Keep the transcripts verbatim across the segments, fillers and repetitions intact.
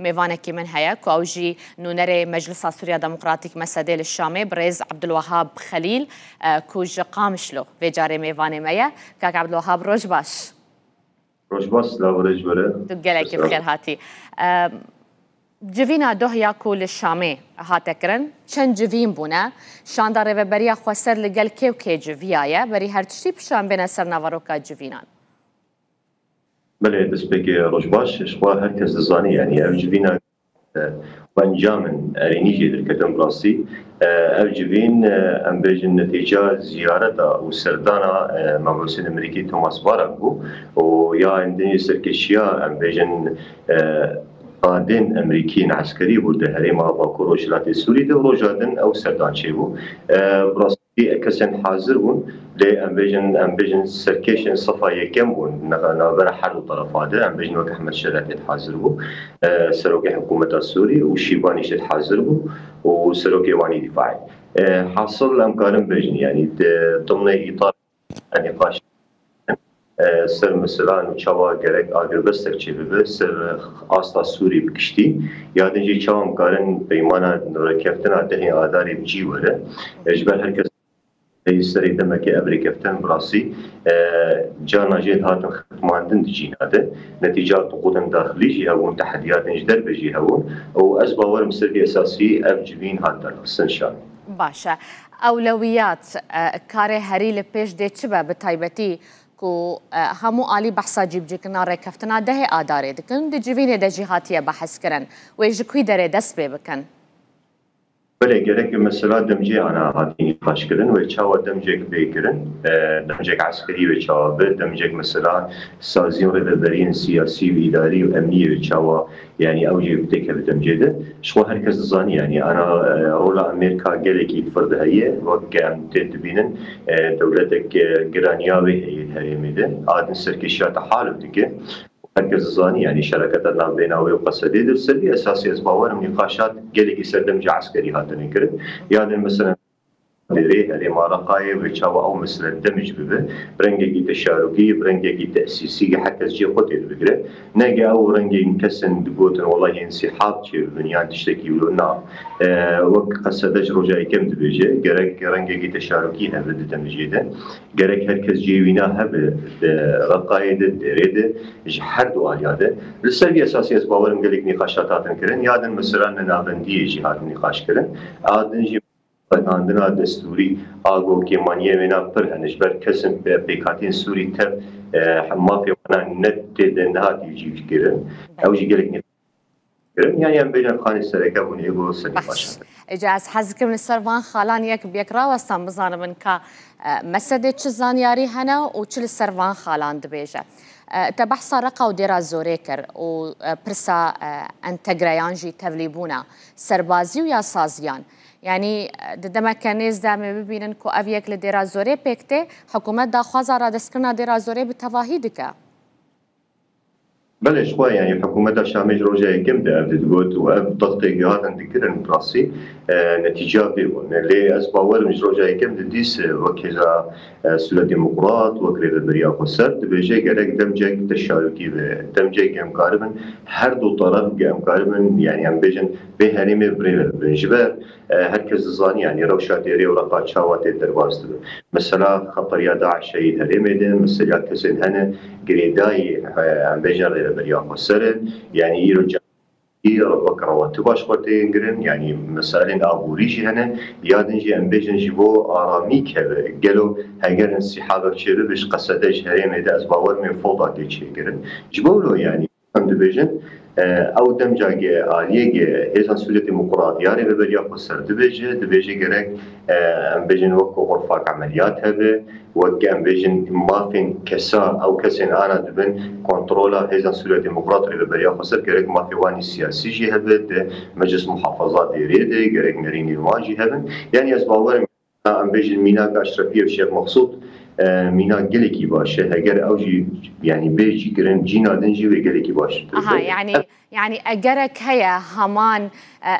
Mêvanekî min heye ku ew jî nûnerê Meclisa Sûriya Demokratîk, MSD'ê li Şamê, birêz Ebdulwehab Xelîl, e, ku ji Qamişlo vê carê mêvanê me ye. Kak Ebdulwehab, roj baş. Roj baş, silav û rêz ji we re. Tu gelekî bi xêr hatî. E, civîna doh ya ku li Şamê hate kirin, çend civîn bûne? Şanda Rêveberiya Xweser li gel kê û kê civiyaye? Berî her tiştî piştre em bêne ser naveroka civînan. Belê, destpêkê roj baş. Ji xwe her kes dizanî, yanî ev civîna, e, encamên erênî jê derketin bi rastî. E, ev civîn, e, em bêjin netîca ziyareta û serdana, e, Mem Husên Emerîkî Thomas Barak bû û ya din jî serkêşiya, em bêjin, e, qadên Emerîkî yên eskerî bû di herêma Bakur Rojhilatê Sûrî de û roja din ew serdan çêbû. E, bi rastî kesên hazir bûn, lê em bêjin, em bêjin serkêşên sefa yekem bûn, ne-, navbera her du terefa de, em bêjin wek Ehmed Şeretê hazir bû, e, serokê hikûmeta Sûrî û Şîbanî jî hazir bû û serokê Wanî Dîfaî. E, hasil em karin bêjin, yanî di dimnê îtar nîqaş, e, ser meselan û çawa gerek agirbestek çêbibe, ser asta Sûrî bi giştî, ya din jî çawa em karin peymana rêkeftina dehê Adarê bi cî were. E, ji ber her kes serê demekê ev rêkeftin bi rastî, e, carna jê dihatin xitmandin di cîna de. Netîca diqûtin daxilî jî hebûn, tehediyatên ji derve jî hebûn û ez bawerim ser vî esasî ev civîn hat derxistin şan. Baş e. Ewlewiyat, e, karê herî li pêş dê çi be, bi taybetî ku, e, hemû alî behsa cîbicîkirina rêkeftina dehê Adarê dikin, di civînê de jî hatiye behs kirin, wê ji kwî derê dest pê bikin? Belê, gerek mesela demcê ana hatî nîqaşkirin, wê çawa demcek bê kirin, e, demcek eskerî wê çawa be, demcek mesela saziyên rêveberiyên siyasî û îdarî û emniyê wê çawa, yanî ew jî têkeve demcê de. Ji xwe her kes dizanî, yanî ana, e, rola Amerîka gelekî fird heye, wek em tê dibînin, e, dewletek, e, giraniya wê heye di herêmê de. A din serkêşiya te halif dike. Her kes dizanî, yanî şereketa navbeyna wê û Qesedê de. Ser vî esasî ez bawerim nîqaşat gelekî ser demcê eskerî hatine kirin. Ya din mesela Dêrê herêma Reqayê wê çawa ew mesele demij bibe, bi rengekî teşarûkî, bi rengekî tesîsî, her kes cihê xwe tê dibigire. Nege ew rengên kesên digotin, wela hê însîhab çêbibin yan tiştekî wilo, na. E, wek Qesede ji roja yekem dibêje, gerek rengekî teşarûkî hebe di demijê de. Gerek her kes cihê wîna hebe di Reqayê de, Dêrê de, ji her du aliya de. Li ser vî esasî ez bawerim gelek nîqaşat hatin kirin. Ya din mesela li navendiyê jî hatin nîqaş kirin. A din jî veqetandina destûrî, a ku kêmaniyê wêna pir hene, ji ber kesên pê-, pêkhatiyên Sûrî tev, e, mafê wana ne tê de nehatî cîbicîkirin. Ew jî gelek nî-, kirin. Yanî em bêjin xanê sereke bûn, ê ku serî Bes. Baş e. Êca ez hez dikim li ser van xalan yek bi yek rawestan, bizanibin ka, e, MSD'ê çi zanyarî hene û çi li ser van xalan dibêje. E, te behsa Reqa û Dêra Zorê kir û, e, pirsa, e, entegreyan jî tevlîbûna serbazî û ya saziyan. Yanî, e, di demeke nêz de em ê bibînin ku ev yek li Dêra Zorê pêk tê, hikûmet daxwaza radestkirina Dêra Zorê bi tevahî dike. Belê, ji xwe, yanî hikûmeta Şamê ji roja yekem de ev digot û ev dextê gihatin dikirin, bi rastî, e, netîca vê bûn. Lê ez bawerim ji roja yekem de dîs, e, wek hêza, e, Sûriya Demokrat, wek Rêveberiya Xweser dibêje gerek demcek teşarûkî be, demcek em karibin, her du teref ge em karibin, yanî em bêjin, vê herêmê bi rê ve bibin. Ji ber, e, her kes dizanî, yanî rewşa Dêrê û Reqa çawa tê derbas dibe. Mesela xetiriya DAIŞê yê herêmê de, mesela kesên hene girêdayî, e, em bêjin Rêveberiya Xweser in, yanî îro cahî wek rewatiba ji xwe tê girin, yanî meselên aborî jî hene, ya din jî em bêjin ji bo aramî keve. Gelo heger însîhab ev çêbibe ji Qesede ji herêmê de, ez bawerim ê foda tê çêkirin. Ji bo wilo, yanî, em dibêjin, e, ew demcagê aliyê ge hêzan Sûriya Demokrat ya Rêveberiya Xweser dibêje, dibêje gerek, e, em bêjin wek ku xurfak emeliyat hebe, wek em bêjin mafên kesa, ew kesên ana dibin kontrola hêzan Sûriya Demokrat Rêveberiya Xweser, gerek mafê wan ê siyasî jî hebe, di Meclis Muhafaza Dêrê de gerek nerînên wan jî hebin. Yanî ez bawerim, em bêjin mînaka Eşrefî û Şêx Mexsûd, e, mînak gelekî baş e. Heger ew jî, yanî, bê cî kirin, cîna din jî wê gelekî baş. Aha, yanî, yanî egerek heye heman,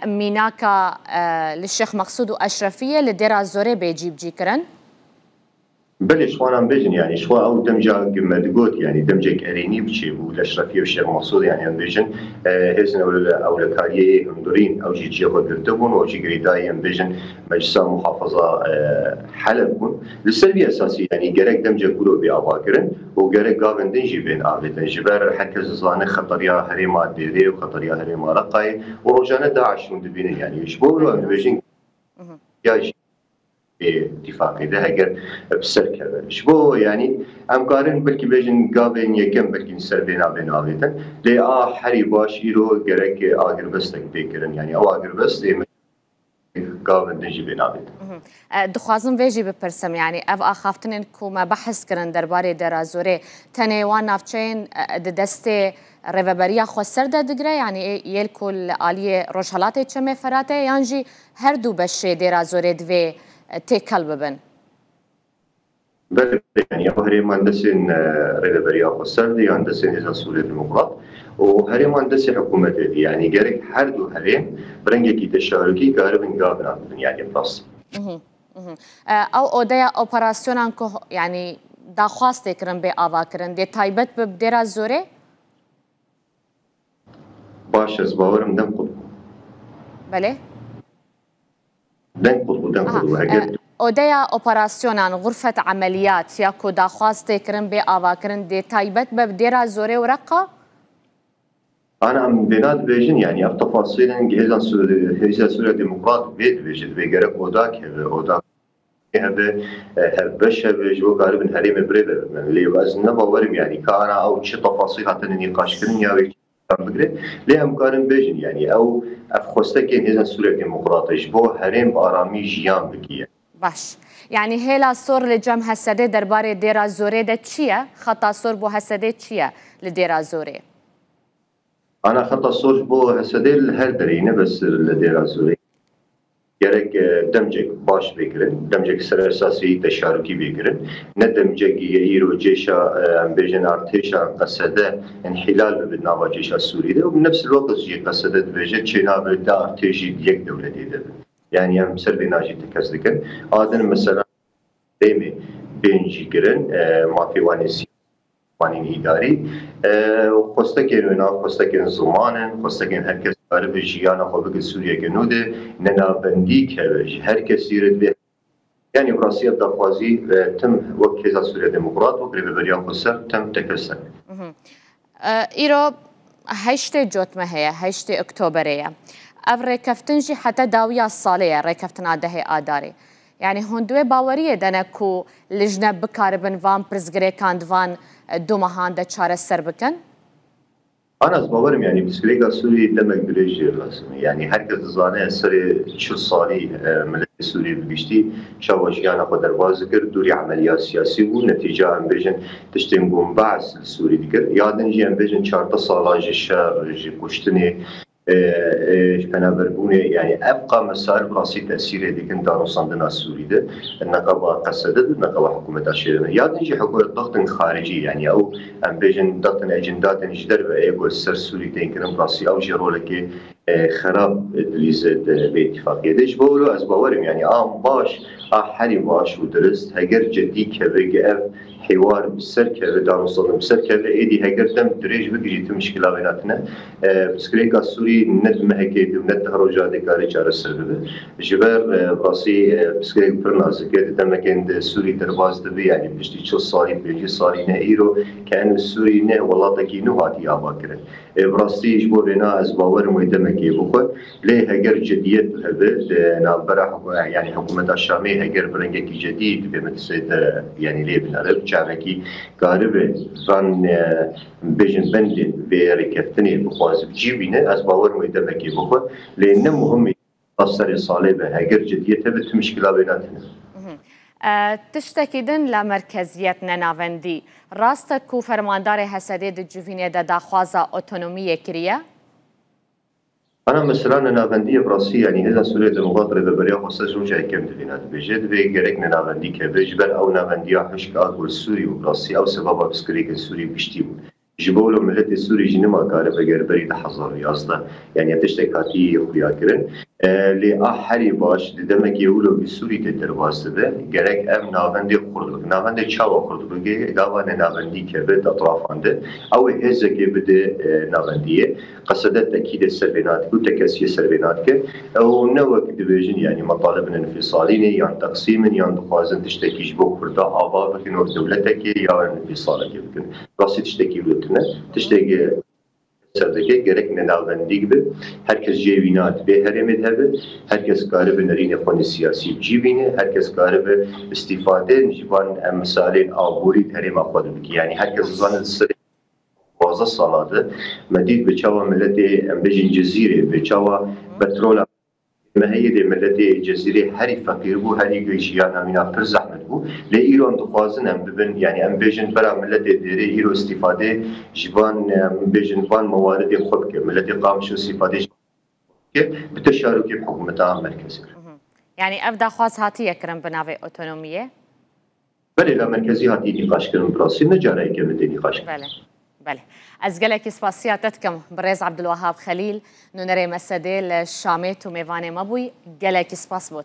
e, mînaka, e, li Şêx Mexsûd û Eşrefiyê li Dêra Zorê bê cîbicîkirin? Belê, ji xwe em bêjin, yanî ji xwe ew demca me digot, yanî demcek erênî biçêbû, Leşrefî û Şêx Mesûd, yanî em bêjin, e, hêzên ewle-, ewlekariyê yê hundirîn, ew jî cihê xwe girtibûn û ew jî girêdayî, em bêjin, Meclisa Muhafaza, e, Heleb bûn. Li ser vî esasî, yanî gerek demcek wilo bê avakirin û gerek gavên din jî bên avêtin. Ji ber her kes dizane xetiriya herêma Dêrê û xetiriya herêma Reqayê û rojane DAIŞ hûn dibînin, yanî ji bo wilo em dibêjin, Mhm. ya jî vê îtîfaqê de heger bi ser keve. Ji bo, yanî, em karin belkî bêjin gavên yekem belkî li ser bêna bên avêtin. Lê a herî baş îro gerek agirbestek pê kirin. Yanî ew agirbest ê me gavên din jî bên avêtin. Mhm. E, dixwazim vê jî bipirsim, yanî ev axaftinên ku me behs kirin derbarê Dêra Zorê, tenê wan navçeyên, e, di destê Rêveberiya Xweser de digire, yanî ê-, yêl ku li aliyê Rojhelatê Çemê Feratê, yan jî her du beşê Dêra Zorê divê, e, têkel bibin? Belê, yanî ew herêman destên, e, Rêveberiya Xweser de yan destên Hêza Sûriya Demokrat û herêman destê hikûmetê de. Yanî gerek her du herêm bi rengekî teşarûkî karibin gavna bibin, yanî bi rastî. Mhm, mhm. E, ew odeya operasyonan ku, yanî daxwaz tê kirin bê avakirin, dê taybet bi Dêra Zorê? Baş, ez bawerim deng qut bû. Belê. Deng qut bû, deng Aha, qut bû. Heger e, odeya operasyonan, xurfet emeliyat ya ku daxwaz tê kirin bê avakirin, dê taybet be bi Dêra Zorê û Reqa? Ana em vêna dibêjin, yanî ev tefasîlên hêzan Sû-, Hêza Sûriya Demokrat vê dibêje, divê gerek odak hebe, odak hebe, e, hevbeş hebe, ji bo karibin herêmê birêve bibin. Lê ez ne bawerim, yanî ka ana ew çi tefasîl hatine nîqaşkirin ya wê çi bigire. Lê em karin bêjin, yanî ew, ev xwestekên Hêzên Sûriya Demokrat e, ji bo herêm bi aramî jiyan bigiye. Baş. Yanî hêla sor li cem H S D derbarê Dêra Zorê de çi ye? Xeta sor bo H S D çi ye li Dêra Zorê? Ana xeta sor ji bo H S D li her derê, ne bes li Dêra Zorê. Gerek, e, demcek baş bê kirin, demcek ser esasî teşarûkî bê kirin. Ne demcek ye îro cêşa, e, em bêjin artêşa Qesede înhîlal bibe nava cêşa Sûrî de. Û bi nefs el-weqt jî Qesede dibêje çênabe di artêşî yek dewletê de be. Yanî em ser vêna jî tekez dikin. A din mesela herêmê bên jî kirin, e, mafê wan ê sî-, wan ên îdarî, e, xwestekên wêna, xwestekên ziman in, xwestekên her kes karibe jiyana xwe bike Sûriyeke nû de, ne navbendî keve ji her kesî re dibe. Yanî bi rastî ev daxwazî, e, tim wek Hêza Sûriya Demokrat, wek Rêveberiya Xweser tim tekez e. Mhm. E, îro heştê Cotmehê ye, heştê Oktoberê ye. Ev rêkeftin jî heta dawiya salê ye, rêkeftina dehê Adarê. Yanî hûn di wê baweriyê de ne ku lijne bikaribin van pirsgirêkan di van, e, du mehan de çareser bikin? Ana ez bawerim, yanî pirsgirêka Sûrî demek dirêj jê lazim e. Yanî her kes dizane serê çil salî, e, miletê Sûrî bi giştî çawa jiyana xwe derbas dikir, dûrî emeliya siyasî bû. Netîca em bêjin tiştên ku Beas li Sûrî dikir. Ya din jî em bêjin çardeh sala ji şer, ji kuştinê, e, e, ji penaberbûnê, yanî ev qa mesail bi rastî tesîrê dikin danûstandina Sûrî de, neqeba Qesede de, neqeba hikûmeta Şêrê de. Ya din jî hikûmet dixtin xaricî, yanî ew em bêjin dixtin ecindatên ji derve ê ku ser Sûrî tên kirin, bi rastî ew jî rolekê, e, xerab dilîze di vê îtîfaqiyê de. Ji bo wilo ez bawerim, yanî a baş, a herî baş û dirist, heger cedî keve ge ev hêwar bi ser keve, danûstandin bi ser keve, êdî heger dem dirêj bigirî, tu mişkila wê natine. E, pirsgirêka Sûrî ne di mehekê de û ne di roja de kare çareser bibe. Ji ber, e, bi rastî, e, pirsgirêk pir nazik e. Di demekên de Sûrî derbas dibe, yanî piştî çil salî, pêncî salî ne îro, ke eno Sûrî ne welatekî nû hatiye avakirin. E, bi rastî ji bo vêna ez bawerim wê demekê bixwe. Lê heger cidiyet hebe di navbera hikû-, yanî hikûmeta Şamê heger bi rengekî cedî divê metisê de, yanî lê binere, bi çavekî karibe van, e, bêjin bendên vê rêkeftinê bixwaze bi cî bîne, ez bawerim wê demekê bixwe. Lê ne muhim e, serê salê be, heger cidiyet hebe, tu mişkila wê natine. Mhm. E, tiştekî din li merkeziyet, nenavendî. Rast e ku fermandarê H S D di civînê de daxwaza otonomiyê kiriye? Ana mesela nenavendiyê bi rastî, yanî Hêza Sûriya Demokrat Rêveberiya Xweser ji roja yekem divê na dibêje, divê gerek nenavendî keve, ji ber ew navendiya hişk a ku li Sûrî bû, bi rastî ew sebaba pirsgirêkên Sûrî bi giştî bû. Ji bo wilo miletê Sûrî jî nima karibe ger berî du hezar û yazdeh, yanî ev tiştek hatî xuya kirin. Lê a herî baş di demekê wilo bi Sûrî tê derbas dibe, gerek em navendê xurt bikin. Navendê çawa xurt bike? Gava ne navendî keve di etrafan de, ew ê hêzekê bide e, navendiyê. Qesede tekîdê ser vê nadike û tekesiye ser vê nadike. Ew ne wek dibêjin, yanî metalibin înfîsalî ne, yan teqsîm in, yan dixwazin tiştekî ji bo Kurda ava bikin, wek dewletekê ya înfîsalekê bikin. Rastî tiştekî wilo tune. Tiştekî ser dike, gerek ne navendîk be. Her kes cihê wî ne di vê herêmê de hebe. Her kes karibe nerînê xwe ne siyasî bi cî bîne. Her kes karibe îstîfade ji van em misalên aborî di herêma xwe de bike. Yanî her kes zane di serê pazdeh sala de me dît bi çawa miletê, em bêjin Cizîrê, bi çawa petrola me heye dê miletê Cizîrê herî feqîr bû, herî jiyana wîna pir zehmet bû. Lê îro em dixwazin em bibin, yanî em bêjin bera miletê dêrê îro îstîfade ji van, em bêjin van mewaridê xwe bike. Miletê Qamişlo îstîfade ji bike, bi teşarûkê hikûmeta merkezê re. Mhm. Yanî ev daxwaz hatiye kirin bi navê otonomiyê? Belê, la merkezî hatiye nîqaşkirin, bi rastî ne cara yekê me tê nîqaşkirin. Belê, belê. Ez gelekî spasiya te dikim, birêz Abdulwahab Xelîl, nûnerê mesedê li Şamê tu mêvanê me bûyî, gelekî spas bo te.